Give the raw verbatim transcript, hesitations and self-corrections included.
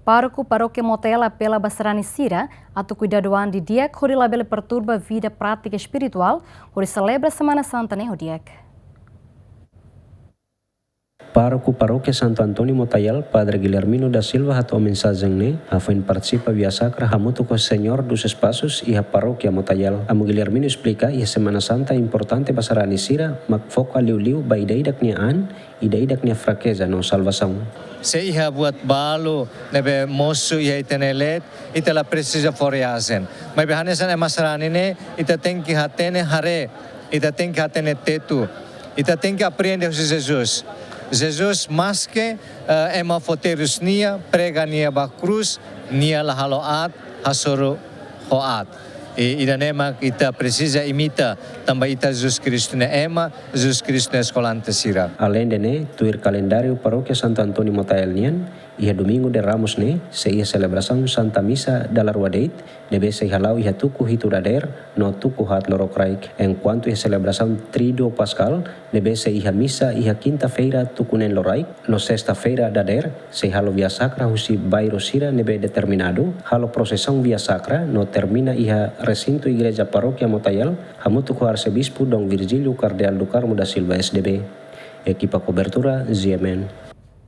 Pároku Parókia Motael apela ba sarani sira atu kuidadu an didi'ak hodi labele perturba vida prátika espirituál hodi selebra Semana Santa ne'e ho di'ak. Pároku Parókia Santo António Motael, Padre Guilhermino da Silva hato'o mensajen ne'e hafoin partisipa Via Sacra hamutuk ho Senhor dos Espaços iha Parókia Motael. Amu Guilhermino esplika iha Semana Santa importante ba sarani sira mak foka liuliu ba ida-idak nia an, ida-idak nia frakeza no salvasaun. Se iha buat balu ne'ebé mosu iha ita-nia leet, ita la presiza fó reajen. Maibé hanesan ema sarani ne'e, ita tenke hatene haree, ita tenke hatene tetu, ita tenke aprende husi Jesus. Jesus maske, eh, ema fó terus nia, prega nia ba krús, nia la halo aat, hasoru ho aat. I ida-ne'e mak ita presiza imita, tanba ita Jesus Kristu nia ema, Jesus Kristu nia eskolante sira. Aleinde ne'e, tuir kalendáriu Parókia Santo António Motael nian, iha Domingu de Ramos ne'e sei iha selebrasaun Santa Misa dala rua de'it, ne'ebé sei hala'o iha tuku hitu dadeer no tuku haat lorokraik. Enkuantu iha selebrasaun Triduo Paskál, ne'ebé sei iha misa iha kinta-feira tuku neen loraik no sesta-feira dadeer, sei halo Via Sacra husi bairru sira ne'ebé determinadu, halo prosesaun Via Sacra no termina iha resintu Igreja Parókia Motael, hamutuk ho Arsebispu Dom Virgílio Kardeál do Carmo da Silva, S D B. Ekipa kobertura, G M N.